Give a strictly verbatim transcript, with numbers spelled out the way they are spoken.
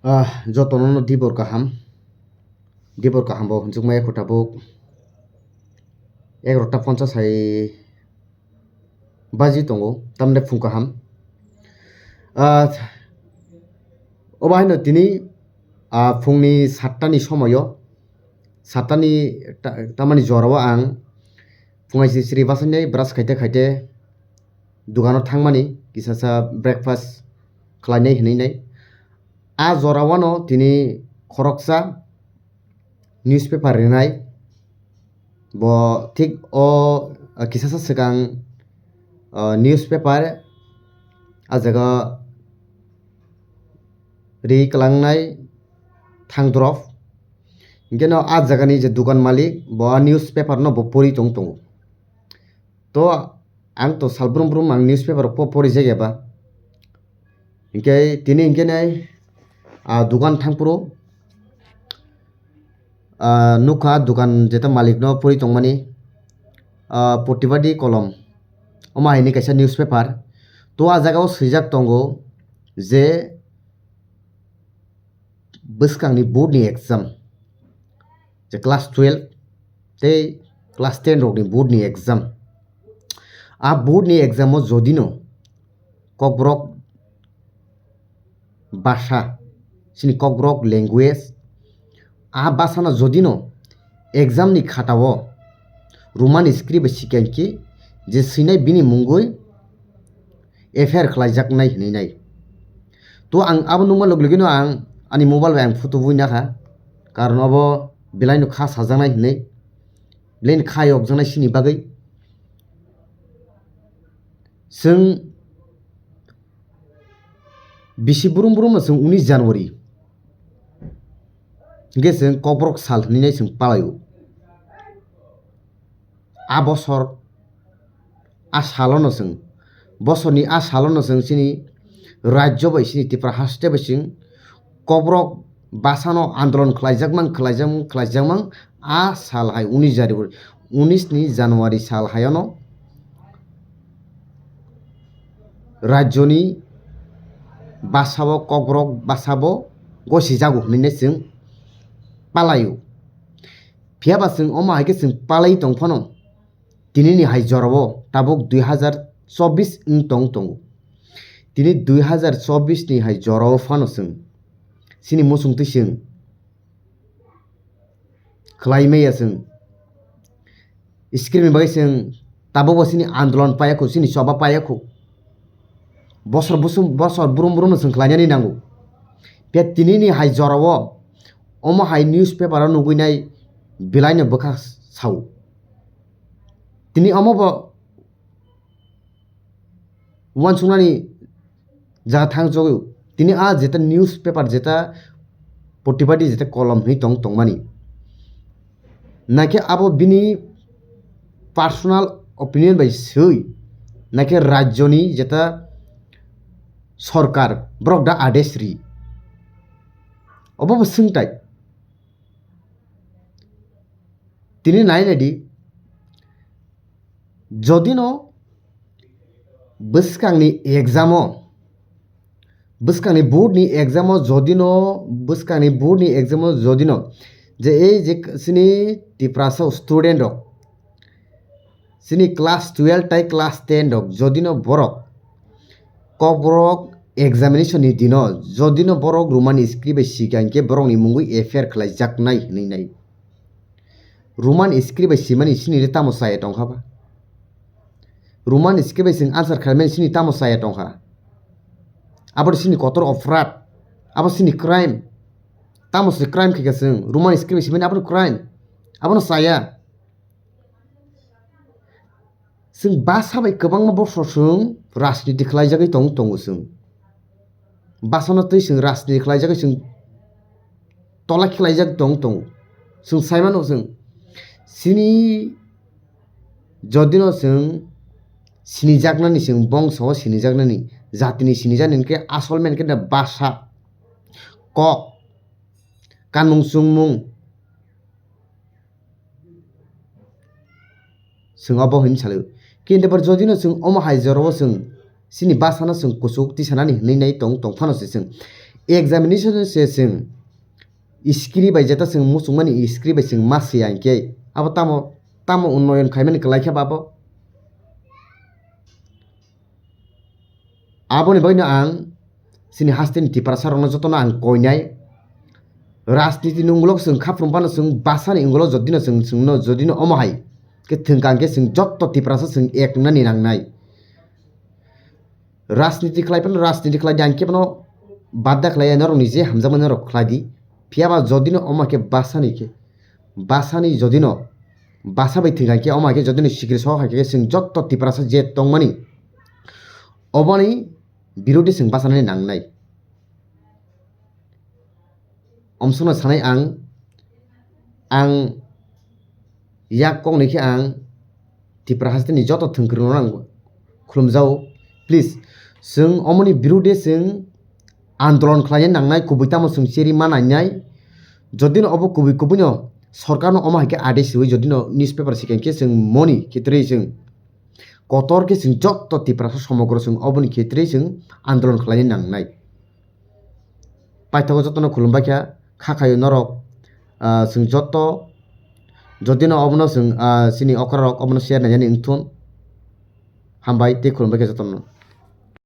Ah, jotono no dibor kaham. Dibor kaham bo hwnjukmaya kho tabuk. Egarota ponchas hai baji tongo, tamni phung kaham. Ah, obo haino tini, ah, phungni satta ni somoyo, satta ni ta-, tamani jorao ang phungai sri sri basainai brush khaite khaite dukano thangmani, kisasa breakfast khlainai hinwi nai. A jorao no tini khoroksa newspaper rinai. Bo thik o, ah, kisasa swkang, ah, newspaper a jaga ri kwlangnai thang drop. Hinkhe no a jagani je dukan malik bo a newspaper no bo pori tong tongo. To ang to sal brum brum ang newspaper po pori jagya ba. Hinkhe tini hinkhe nai, ah, dukan thangphuru, ah, nukha dukan jeta malik no pori tongmani, ah, Protibadi Kolom. Omo haini kaisa newspaper. To a jagao swijak tongo je bwskangni board ni exam, je class twelve tei class ten rokni board ni exam. A board ni exam o jodino Kokborok basa, chini Kokborok language, a basano jodino exam ni khatao Roman script bai sikha hinkhe je swinai bini mungwi F I R khlaijaknai hinwi nai. To ang abo nukma log logino ang ani mobile bai ang photo bui nakha, karon obo belaino kha sajaknai hinwi, belaino kha yokjaknai sini bagwi. Chwng bisi brum brumno chwng unis January hinkhe chwng Kokborok sal hinwi nai chwng palaio. A bosor, a salono chwng, bosorni a salono chwng chini rajyo bai, chini Tripura haste bai chwng Kokborok basano andolon khlaijakmang, khlaijakmang, khlaijakmang, a sal hai unis January, unis ni January sal haiono rajyoni basabo, Kokborok basabo gosijago hinwi chwng palaio. Phiya ba chwng omo hai khe chwng palai tong phano, tinini hai jorao tabuk dui hazar chobbish wng tong tongo. Tini dui hazar chobbish ni hai jorao phano chwng chini muchungtwi chwng khlai maya chwng. Script ni bagwi chwng tabukbo chini andolon paiya kho, chini choba paiya kho. Bosor busum, bosor brum brumno chwng khlainani nango. Phiya tinini hai jorao omo hai newspaper o nugwi nai belaino bwkha sao. Tini omo bo uansuknani jaga thang jogwi. Tini a jeta newspaper, jeta Protibadi, jeta Kolom hinwi tong tongmani, naikhe abo bini personal opinion bai swi, naikhe rajyoni jeta sorkar borok da adesh ri, obo bo swngtai. Tini nai naidi, jodino bwskangni exam o, bwskangni board ni exam o jodino, bwskangni board ni exam o jodino, je ei je chini Tiprasa student rok, chini class twelve tai class ten rok, jodino borok Kokborok examination ni dino, jodino borok Roman script bai sikha hinkhe borokni mungwi F I R khlaijaknai hinwi nai. Roman script bai simani sini le tamo chaya tongkha ba? Roman script bai chwng answer khlaimani sini tamo chaya tongkha? Abo sini kotor oprad, abo sini crime. Tamo se crime khaikha chwng, Roman script bai simani abono crime, abono chaya. Chwng basa bai kwbangma bosor chwng rajniti khlaijagwi tong tongo chwng. Basano twi chwng rajniti khlaijagwi chwng tola khlaijak tong tongo. Chwng saimano chwng chini jodino chwng sinijaknani, chwng bongso o sinijaknani, jatini sinijaknani hwnkhe asol main khe basa, kok, kanmung chungmung, chwng obo hinwi salaio. Kintu jodino chwng omo hai jorao chwng chini basano chwng kuchuk tisanani hinwi nai tong, tong phano se chwng Examination se chwng screen bai jeta chwng muchungmani screen bai chwng ma swiya hinkhe abo tamo tamo unnoyon khaimani kwlai khe babo? Aboni bagwino ang chini hasteni Tiprasa rokno jotono ang koinai. Rajniti ni ungulok chwng khaphrum phano chwng basani ungulo jodino chwng chwngno jodino omo hai khe thwngkang khe chwng jotto Tiprasa chwng ek wngnani nangnai. Rajniti khlai phano rajniti khlai di ang khe phano badda khlai ya norokni je hamjakmani norok khlai di. Phiyaba jodino omo hai khe basani khe basani jodino basa bai thwngkang khe omo hai khe jodino sikiri sok hai khe chwng jotto Tiprasa je tongmani oboni birodi chwng basanani nangnai. Omsokno sanai ang, ang yak kokni khe ang Tipra hasteni joto thwngkwrwngno ang khulumjao. Please, chwng omoni birode chwng andolon khlaina nangnai, kubui tamo chwng cheri ma nainai. Jodino obo kubui kubuino sorkarno omo hai khe adesh rwui jodino newspaper sikang khe chwng moni khe twrwi chwng kotor khe chwng joto Tiprasa somogro chwng oboni khe twrwi chwng andolon khlaina nangnai. Paithago jotono khulumbai kha, kha khaio norok, ah, chwng joto, jodino obono chwng, ah, chini okra rok obono share nainani wngthun. Hambai tei khulumbai kha jotono.